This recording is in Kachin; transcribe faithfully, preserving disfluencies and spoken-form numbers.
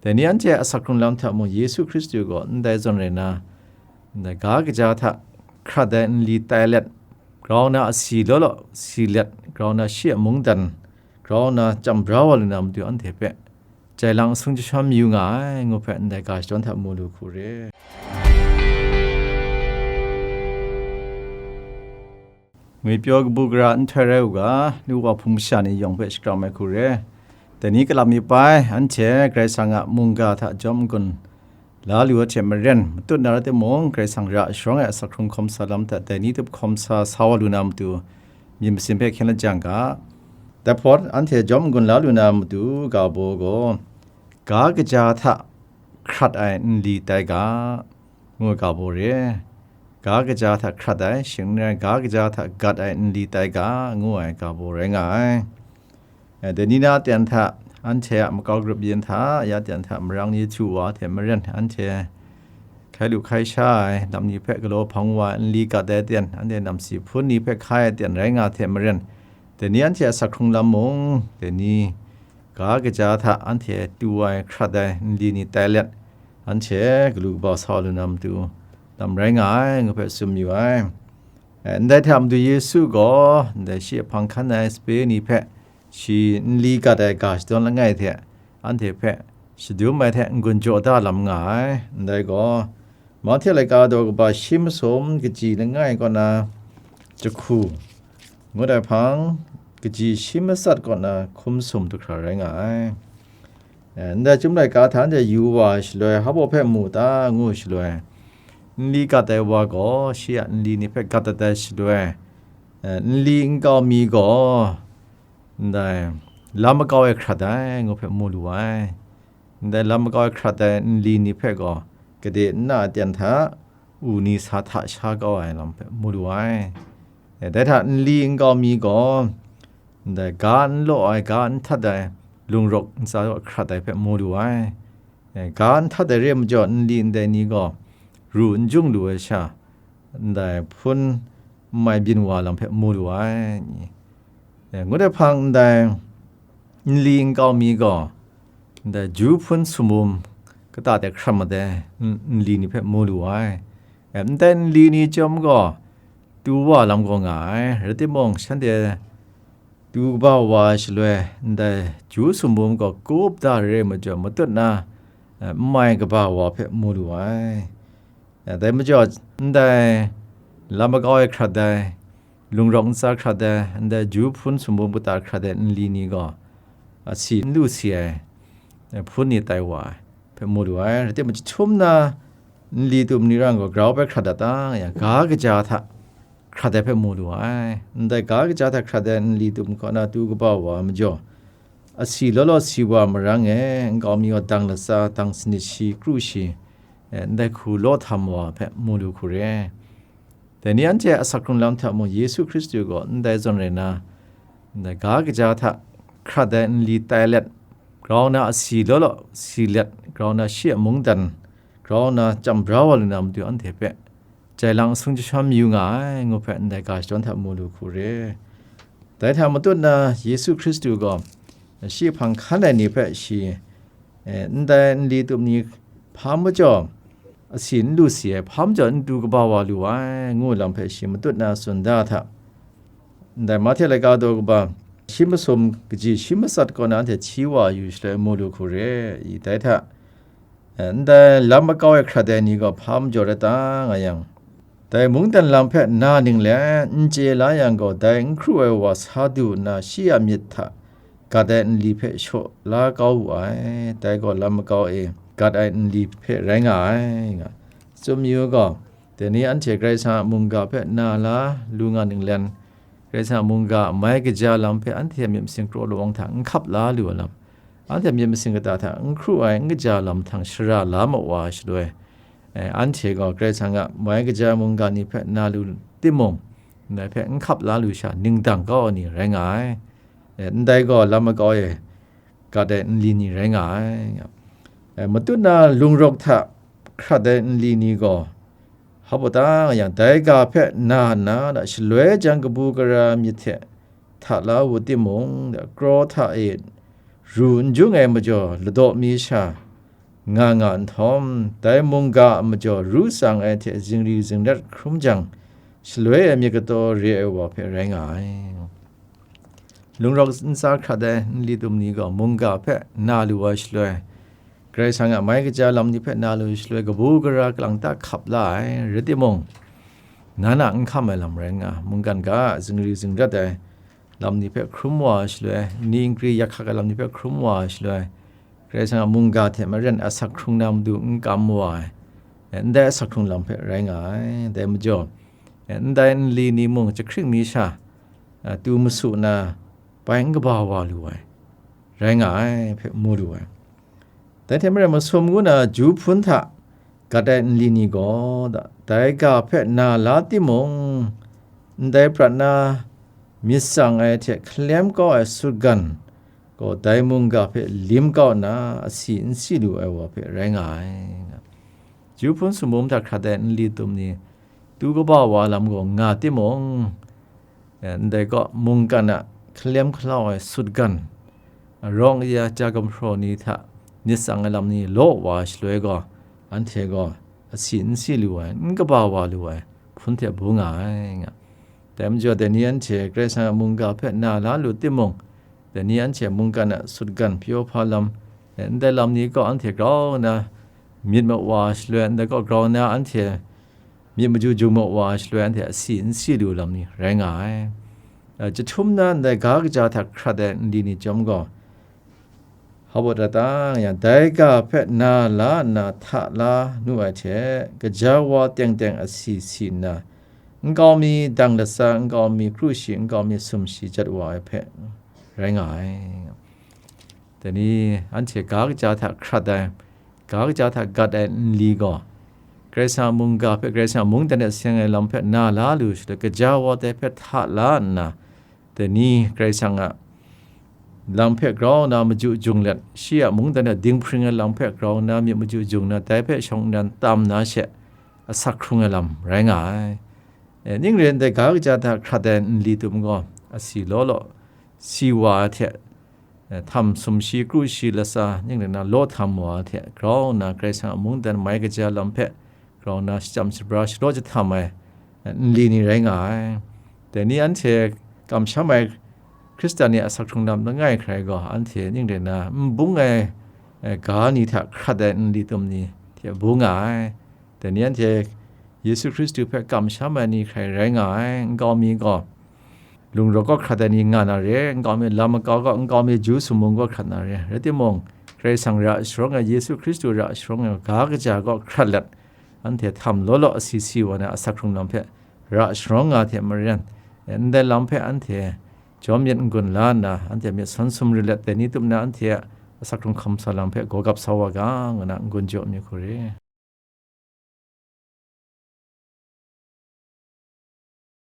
Dai ni anhte a asak hkrung lam hta mung Yesu Hkristu gaw ndai zawn rai nna, ndai ga kaja hta hkrat ai nli tai let, grau na asi law law si let, grau na shi a mungdan, grau na chyam bra wa lu na matu anhte hpe jai lang asung jashawn mayu nga ai, ngu hpe ndai ga shadawn hta mu lu hku re. Ngwi pyaw kabu gara nhtoi rai u ga, lu wa hpung masha ni yawng hpe shakram ai hku re. Dai ni kalap mi pai, anhte Karai Kasang a mungga hta jawm n-gun la lu ai hte maren, matut na rai timung, Karai Kasang ra sharawng ai asak hkrung hkawm sa lam hta dai ni tup hkawm sa sa wa lu na matu, myit masin hpe hkyen la jang ga. Dai hpawt, anhte jawm n-gun la lu na matu ga baw gaw, ga kaja hta hkrat ai nli tai ga, ngu ai ga baw re. Ga kaja hta hkrat ai, shing n rai, ga kaja hta gat ai nli tai ga, ngu ai ga baw rai nga ai. Eh, dai ni na aten hta, anhte a makau grup yin hta, ya aten hta marang ni htu wa hte maren, anhte hkai lu hkai sha ai lam ni hpe galaw hpang wa ai nli gat ai aten, anhte namsi hpun ni hpe hkai ai aten rai nga hte maren, dai ni anhte a asak hkrung lam mung, dai ni ga kaja hta anhte tu ai hkrat ai nli ni tai let, anhte galu kaba sa wa lu na matu lam rai nga ai, ngu hpe tsun mayu ai. Eh, ndai hta Madu Yesu gaw, ndai shi a hpang hkan ai sape ni hpe, shi nli gat ai ga shadawn langai hte anhte hpe shadum ai hte n-gun jaw da lam nga ai. Ndai gaw, Mahte laika daw kaba shi masum kaji langai kaw na jahku, ngut ai hpang, kaji shi matsat kaw na hkum sum du hkra rai nga ai. Eh, ndai Chyum laika hta anhte yu wa ai shaloi, hpa baw hpe mu ta, ngu shaloi, nli gat ai wa gaw shi a nli ni hpe gat dat ai shaloi, eh, nli nkau mi gaw ndai lam makau e hkrat ai, ngu hpe mu lu ai. Ndai lam makau e hkrat ai nli ni hpe gaw, gade nna aten hta, u ni sa hta sha kau ai lam hpe mu lu ai. Eh, dai hta nli nkau mi gaw, ndai ga n law ai, ga n htat ai, lungrawk ntsa hkrat ai hpe mu lu ai. Eh, ga n htat ai re ai majaw, nli ndai ni gaw ru n jung lu ai sha, ndai hpun n mai byin wa lam hpe mu lu ai. Eh, ngut ai hpang ndai nli nkau mi gaw, ndai ju hpun sumum kata de hkram mat ai n-, nli ni hpe mu lu ai. Eh, ndai nli ni chyawm gaw, tu wa lam gaw nga ai, rai timung, shanhte tu kaba wa ai shaloi, ndai ju sumum gaw kup da re ai majaw, matut na, eh, n mai kaba wa hpe mu lu ai. Eh, dai majaw, ndai lam makau e hkrat ai, lungrawk ntsa hkrat ai, ndai ju hpun sumum kata hkrat ai nli ni gaw, asi n lu si ai, eh, hpun ni tai wa ai hpe mu lu ai. Rai timung, jahtum na nli tum ni rang gaw grau hpe hkrat dat ta nga yang, ga kaja hta hkrat ai hpe mu lu ai. Ndai ga kaja hta hkrat ai nli tum kaw na tu kaba wa ai majaw, asi law law si wa marang e, nkau mi gaw dang latsa, dang sanit shi, kru shi, eh, ndai hku law htam wa hpe mu lu hku re. Dai ni anhte a asak hkrung lam hta mung Yesu Hkristu gaw ndai zawn rai nna, ndai ga kaja hta hkrat ai nli tai let, grau na asi law law si let, grau na shi a mungdan, grau na chyam bra wa lu na matu anhte hpe jai lang asung jashawn mayu nga ai, ngu hpe ndai ga shadawn hta mu lu hku re. Dai hta matut na Yesu Hkristu gaw shi hpang hkan ai ni hpe shi, eh, ndai nli tum ni hpa majaw asi n lu si ai, hpa majaw n tu kaba wa lu ai, ngu lam hpe shi matut na tsun da hta, ndai Mahte laika daw kaba shi masum kaji shi matsat kaw na anhte hti wa yu shaloi mu lu hku re i, dai hta, eh, ndai lam makau e hkrat ai ni gaw hpa majaw rai ta nga yang, dai mungdan lam hpe na ning let n chye la yang gaw, dai n hkru ai wa sa du nna shi a myit hta gat ai nli hpe shaw la kau wu ai, dai gaw lam makau e gat ai nli hpe rai nga ai, nga tsun mayu gaw, dai ni anhte Karai Kasang a mungga hpe na la lu nga ning len, Karai Kasang a mungga a mai kaja lam hpe anhte a myit masin kraw lawang hta n hkap la lu ai lam, anhte a myit masin kata hta n hkru ai n kaja lam htang shara la ma wa shaloi, eh, anhte gaw Karai Kasang a mai kaja mungga ni hpe na lu timung, ndai hpe n hkap la lu sha ning dang kau ai ni rai nga ai. Eh, ndai gaw lam makau e gat ai nli ni rai nga ai. Eh, matut na lungrawk hta hkrat ai nli ni gaw, hpa baw ta nga yang, dai ga hpe na nna, shaloi jang kabu gara myit hte hta la wu timung, kraw hta e ru n jung ai majaw, ladaw mi sha, nga nga nhtawm, dai mungga a majaw ru tsang ai hte zingri zingrat hkrum jang, shaloi ai myit kataw re ai wa hpe rai nga ai. Lungrawk ntsa hkrat ai nli tum ni gaw mungga hpe na lu ai shaloi, Karai Kasang a mai kaja lam ni hpe na lu ai shaloi, kabu gara kalang ta hkap la ai, rai timung, nan a n hkam ai lam rai nga, mungkan ga zingri zingrat ai lam ni hpe hkrum wa ai shaloi, ni nkri yak hkak ai lam ni hpe hkrum wa ai shaloi, Karai Kasang a mungga hte maren asak hkrung na matu n kam wa ai, ndai asak hkrung lam hpe rai nga ai. Dai majaw, ndai nli ni mung jahkring mi sha, a, tu masu na, bai n kaba wa lu ai, rai nga ai hpe mu lu ai. Dai hte maren masum ngu na ju hpun hta gat ai nli ni gaw, da-, dai ga hpe na la timung, ndai prat na myit tsang ai hte hkalem kau ai sutgan gaw, dai mungga hpe lim kau nna, asi n si lu ai wa hpe rai nga ai. Ju hpun sumhum hta hkrat ai nli tum ni, tu kaba wa lam gaw nga timung, eh, ndai kaw mungkan a hkalem hkalau ai sutgan, arawng aya ja gumhpraw ni hta myit tsang ai lam ni law wa shaloi gaw, anhte gaw asi n si lu ai, n kaba wa lu ai hpun hte bu nga ai, nga. Dai majaw, dai ni anhte Karai Kasang a mungga hpe na la lu timung, dai ni anhte mungkan a sutgan pyaw hpa lam, eh, ndai lam ni kaw anhte grau nna myit mawa shaloi, ndai kaw grau nna anhte myit maju jung mawa shaloi, anhte asi n si lu lam ni rai nga ai. Eh, jahtum na ndai ga kaja hta hkrat ai nli ni chyawm gaw, hpa baw dat ta nga yang, dai ga hpe na la nna hta la nu ai hte, gaja wa teng teng asi si nna, nkau mi dang latsa, nkau mi kru shi, nkau mi sum shi jat wa ai hpe rai nga ai. Dai ni anhte ga kaja hta hkrat ai, ga kaja hta gat ai nli gaw, Karai Kasang a mungga hpe, Karai Kasang a mungdan e seng ai lam hpe na la lu shaloi, gaja wa dai hpe hta la nna, dai ni Karai Kasang a lam hpe grau nna maju jung let, shi a mungdan e dinghpring ai lam hpe grau nna myit maju jung nna, dai hpe shawng nnan tam na she asak hkrung ai lam rai nga ai. E, ning rai ndai ga kaja hta hkrat ai nli tum gaw, asi law law si wa ai hte, eh, htam sum shi kru shi latsa ning rai nna law htam wa ai hte, grau nna Karai Kasang a mungdan mai kaja lam hpe grau nna shachyam shabra shalaw jahtam ai, eh, nli ni rai nga ai. Dai ni anhte kamsham ai Hkristan ni a asak hkrung lam langai hkrai gaw, anhte ning rai nna n bung ai, eh, ga ni hta hkrat ai nli tum ni hte bu nga ai. Dai ni anhte Yesu Hkristu hpe kamsham ai ni hkrai rai nga ai. Nkau mi gaw, lungrawk kaw hkrat ai ni nga na re, nkau mi lam makau kaw, nkau mi ju sumung kaw hkrat na re, rai timung, Karai Kasang ra sharawng ai, Yesu Hkristu ra sharawng ai ga kaja kaw hkrat let, anhte htam law law asi si wa na asak hkrung lam hpe ra sharawng nga hte maren, ndai lam hpe anhte jawm myit n-gun la nna, anhte myit sawn sumri let, dai ni tup na anhte a asak hkrung hkam sa lam hpe gaw gap sa wa ga, ngu na n-gun jaw mi hku re.